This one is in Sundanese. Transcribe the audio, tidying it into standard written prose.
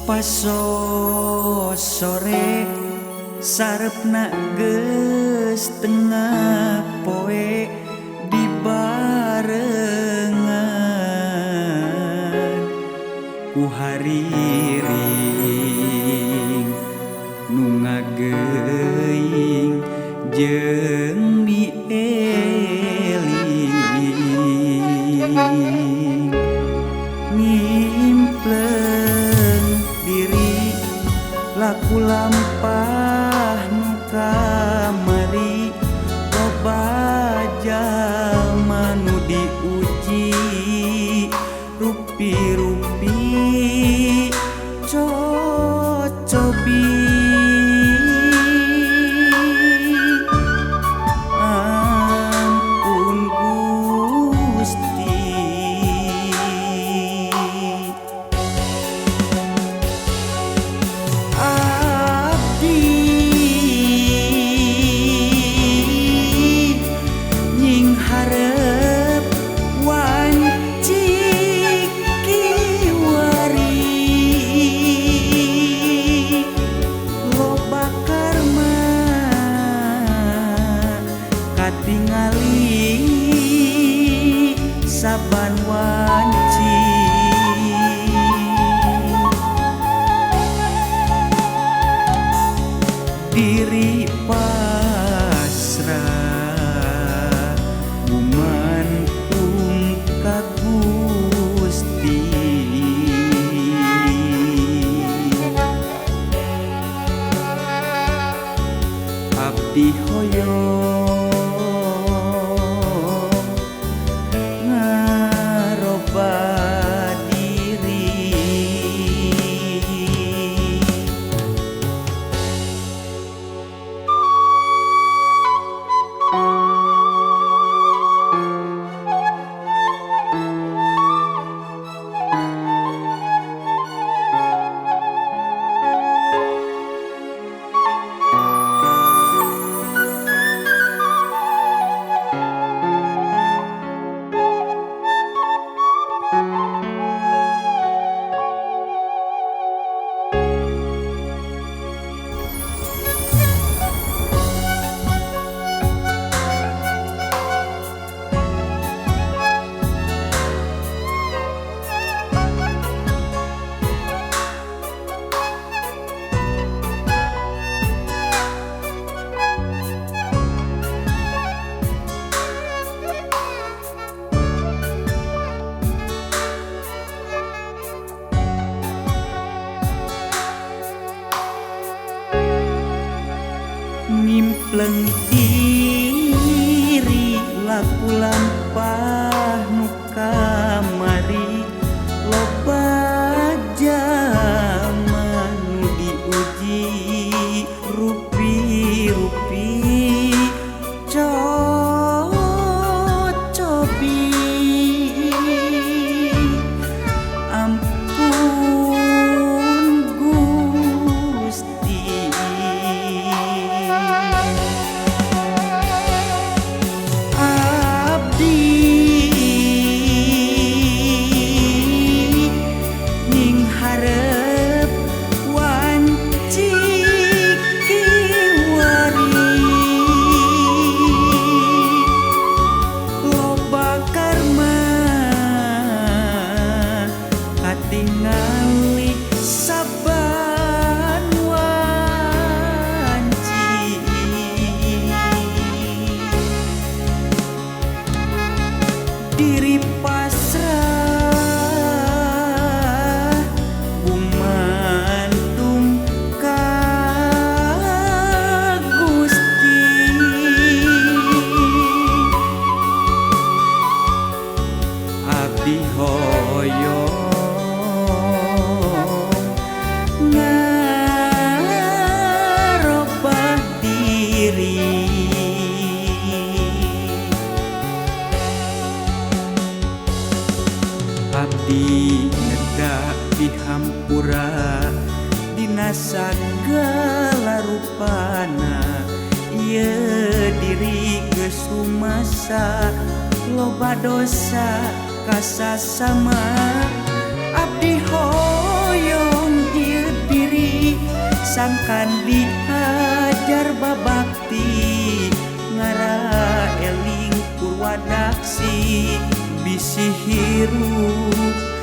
Paso sore sarepna geus tengah poe dibarengan ku hariring nu ngageuing jeung mieling ngimpleng diri laku lampah nu kamari loba jalma nu diuji rupi-rupi cocobi ampun Gusti. Abdi nying hareup wanci kiwari loba karma katingali saban wanci. Diri pasrah gumantung ka Gusti. Abdi hoyong ngaroba diri. Ngimpleng diri laku lampah nu kamari loba jalma nu diuji rupi-rupi cocobi ampun Gusti. Abdi Hampura dina sagala rupana. Ieu diri geus rumasa loba dosa kasasama. Abdi hoyong ieu diri sangkan diajar babakti, ngara eling purwadaksi bisi hirup.